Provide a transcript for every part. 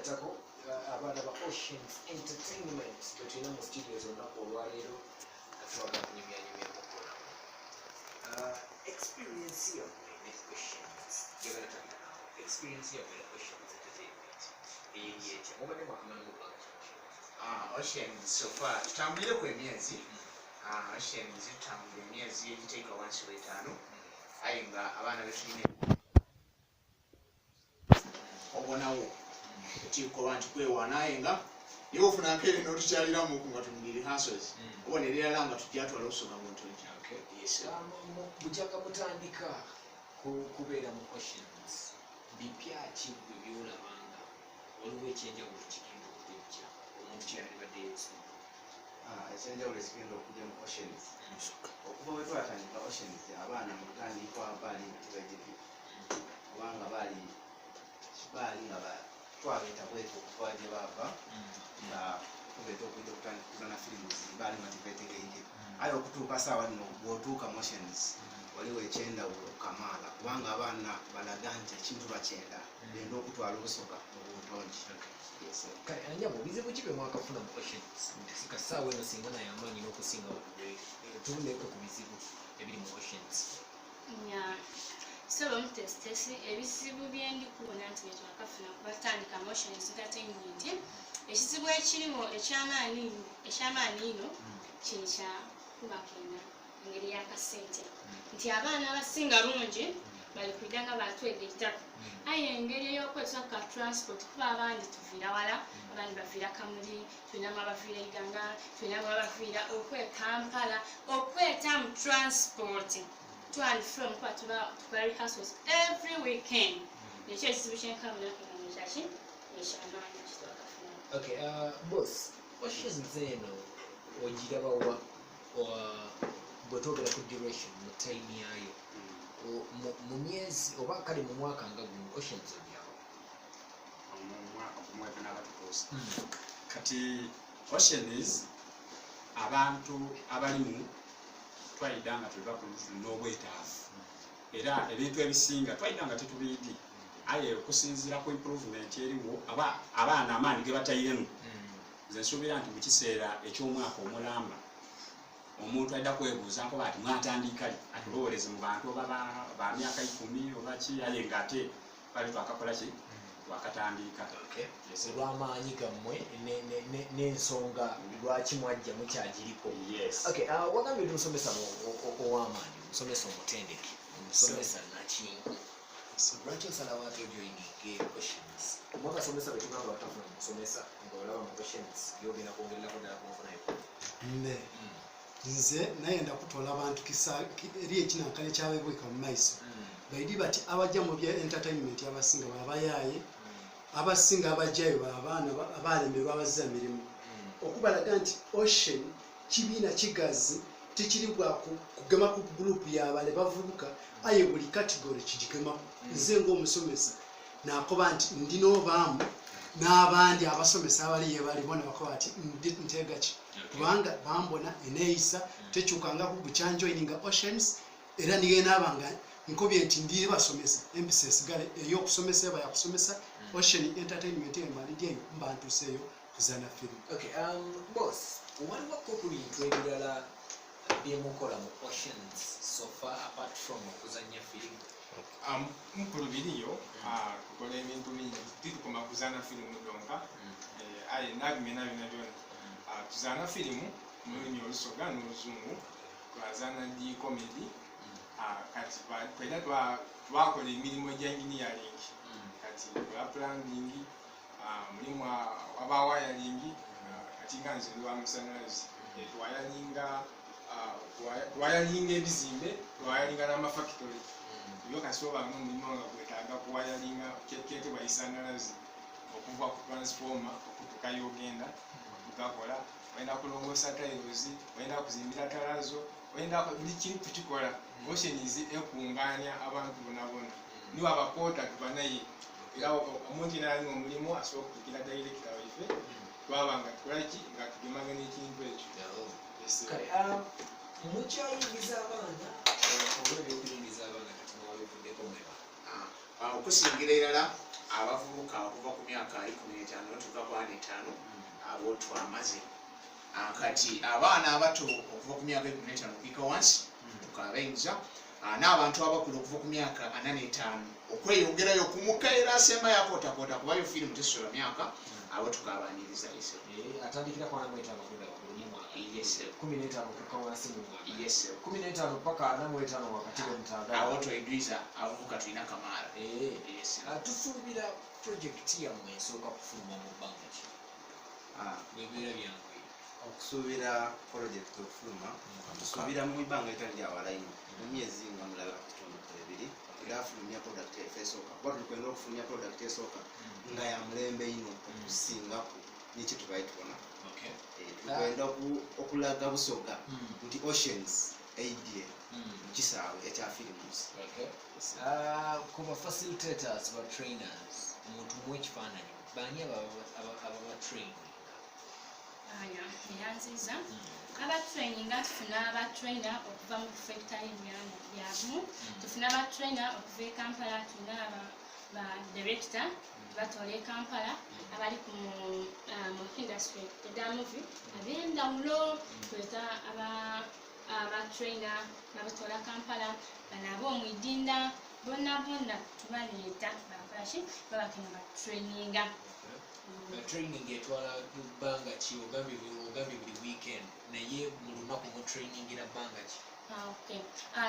okwegattako abaana ba Oceans Entertainment betulina mu studios olunaku olwaleero nga twagala kunyumyanyumyamuko nabo. Experience yammwe ne Oceans, njagala tandika naawe. Experience yammwe ne Oceans Entertainment eyeri etya? Mubadde mwakamala mu bbanga ki Oceans? Oceans so far tutambulireku emyezi. Oceans tutambulire emyezi egiteeka wansi w'etaano, aye nga abaana betulina obonawo ekikoba nti kwewaana, aye nga niwe ofuna nkeere n'otukyaliramuku nga tuli mu rehearsals, obona erala nga tujja twala obusoga buntogi. Yes. Bukyanga mutandika kubeera mu Oceans, bipya ki bwe byolabanga waliwo ekyenjawulo kigenda okujja omuntu kyeyandibadde yeesuuba? Ekyenjawulo ekigenda okujja mu Oceans, okuva bwe twatandika Oceans, abaana mu kutandikwa baali nga tebeetegeke, kubanga baali nga twabeeta bwetu okuva gye baava, nga tubeeta okujja okutandika okuzana firimu, baali nga tebeetegeike. Aye okutuuka saawa nno, bw'otuuka mu Oceans waliwo ekyendawulo kamaala, kubanga abaana balaga nti ekintu bakyenda, benda okutwala obusoga mu buntongi. Yes. Kale anjabo, bizibu ki bye mwakafuna mu Oceans nti kasaawa eno singa naye amaanyi n'okusinga tubuleko ku bizibu ebiri mu Oceans? Nya sebo mutesitesi, ebizibu byendikubona nti byetwakafuna kubatandika mu Oceans Entertainment, ekizibu ekiriwo ekyamaanyi ino kiri kya kubakenda engeri y'akasente, nti abaana abasinga bungi bali kwidda nga batwegaitako, aye engeri ey'okwesa ka transport, kuba abandi tuviira wala, abandi baviira Kamuli, tulinamu abaviira Iganga, tulinamu abaviira okwe Kampala, okweta mu transport to and from, kuba tuba tukola rehearsals every weekend. Nekyo ekizibu kyenkabonakegano kyaki ekyamaanyi kitwakafuna. Okay, boss, Oceans eno ogirabawa bwe twogera ku duration mu time yayo, mu myezi oba kale mu mwaka nga gumu, Oceans ogirabawa? Mu mwaka gumwe tunaaba tutuuse kati Oceans, abantu abalimu twayida nga tuli bakulu n'obwetaavu, era ebintu ebisinga twayida nga tetubiidi, aye okusinziira ku improvement eriwo, aba abaana amaanyi ge batairemu, nze nsuubira nti mu kiseera eky'omwaka omulamba omuntu ajja kwebuuza nkoba ati mwatandika li, atulowooleze mu bantu oba ba myaka 10 oba ki, aye ng'ate bali twakakola ki, twakatandika. Yes. Olw'amaanyi gammwe n'ensonga lwaki mwajja mukyagiriko. Yes. Okay, wagambye oli musomesa ow'amaanyi, omusomesa omutendeke, omusomesa nakinku. Lwaki osalawo ate ojoininge Oceans? Mwe abasomesa bwe tugamba batafuna musomesa nga olaba mu Oceans yogenda kwongererako ddala ku nfunayo. Ne nze nayenda kutwala abantu eri ekinankale kyabebweka mu maiso, baidi bati abajja mu bya entertainment abasinga babayaaye, abasinga abajjayo babaana abalemerwa, abazira mirimu, okubalaga nti Ocean kibiina kigazi, tekiri bwa kugema ku gurupu yabale bavubuka, aye buli category kigigemaku. Nze ng'omusomesa nakoba nti ndina obaamu n'abandi abasomesa abali yebali bona bakoba ati ndi nteega ki, kubanga bambona eneeyisa tekyukangaku bukyanjoininga Oceans, era nigenaaba nga nkobye nti ndi basomesa, empisa esigale ey'okusomesa, eba yakusomesa. Ocean Entertainment eyo mba ndi eyo mba ntuuseeyo kuzana firimu. Okay, boss, waliwo ku bintu ebirala byemukola mu Oceans so far apart from okuzanya firimu? Mukulu biriyo, tukola ebintu bingi, titukoma kuzaana firimu donka. Aye nabimena byona byona. Tuzaana firimu mu lulimi Olusoga n'Oluzungu, twazaana di comedy. Kati era twakola emirimu egya engineering, kati tukola plumbing, mulimu aba wiring. Kati nga nze ndi wa masanyalaze, twayalinga ebizimbe, twayalinga n'amafactory ebyo. Kasi obanga omulimu nga gwetaaga kuwayalinga kyetebwa isanyalaze okuva ku transformer okutuuka yogenda, tugakola. Olina kulongoosa tiles, olina kuzimbira talazo, olina buli kintu tukikola. Oceans ekungaanya abantu bonabona, niwe abakoota tuba naye, era omuntu yena alina omulimu asobola okutuukira director waife, twaba nga tukola ki nga tugemagana ekintu ekyo. Yes, sir. Kale, mukyayingiza abaana oba ebyokuyingiza abaana kati mwabivuddeko mweba? Okusingira irala. Abavubuka okuva ku myaka 15 notuuka ku 45 abo twamaze. Kati abaana abato okuva ku myaka 15 okuika wansi tukabaingiza, n'abantu abakulu okuva ku myaka 45 okweyongerayo kumukaera asembayo akootakoota kubayo firimu tesosola myaka, abo tukabaniriza ise. Atandikira ku 45 kudda waggulu mu mwaka? Yes, sir. 15 kukka wansi mu mwaka? Yes, sir. 15 paka 45 wakati bwe mutaagala? Awo toidwiza abavubuka tulina kamaala. Yes, sir. Tusuubira projekiti yammwe esooka kufuluma mu bbanga ki? Bwebeera byanguye. Okusuubira project okufuluma, tusuubira mu ibanga etali lya wala ino, mu myezi nga mulala kitundu ebiri tulafulumya product yaife esooka, kuba tuli kwenda okufulumya product esooka nga ya mulembe ino okusingaku nikyo tubaye tubona. Tukwenda okulaga Busoga nti Oceans eidye mu kisaawe ekya films. Okay. Ku ba facilitators, ba trainers, omuntu muwe ekifaananyi, baani ababa training? Aya, eyanziza. Abatraininga, tufuna abatrainer okuva mu bifo ebitali byamu. Tufuna abatrainer okuva e Kampala, tulina ba director batoola e Kampala abali ku mu industry eda movie ab'endawulo. Tweta abatrainer babatoola Kampala, bano ab'omwidinda bonna bonna tubaleeta, bakolaki, babakino batraininga. Training etwala bbanga ki? Ogambye buli weekend, naye mu lunaku mu trainingira bbanga ki? Ah, okay.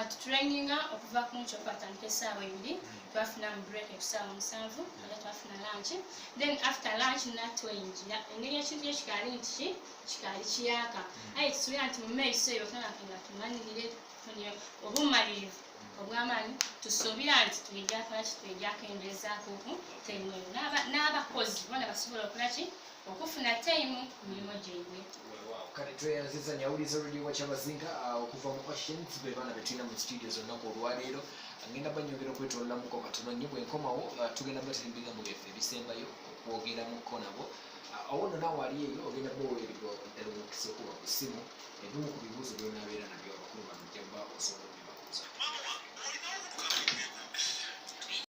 Tutraininga okuva ku nkyo, twatandika essaawa 2, twafuna mu break ekusaawa 7, ate twafuna lunch, then after lunch natweyingira engeri ekintu ekikaali nti ki kikaali kiyaka, aye tusuubira nti mu maiso eyo tunake nga tumanirire, tufunye obumalirivu obw'amaanyi, tusuubira nti tulijakolaki, tulijakendeezaakuku time eyo, n'abakozi bona basobola okolaki, okufuna time ku mirimu gyaibwe. Weewaawo, kale tweyanziza. Nyawuliza radio wa Kyabazinga, okuva mu Oceans be baana betulina mu studio zonna ku olwaleero. Ngenda banyongera okwetololamuko katono nnyo. Bwe nkomawo, tugenda batera ebigambo byaffe ebisembayo okwogeramuko nabo. Awo nno naawe ali eyo ogenda baweerebwa ddala omukisa okuba ku ssimu, ebimu ku bibuuzo byonaabeera nabyo abakulu bano ojja kuba osobola okubibabuuza.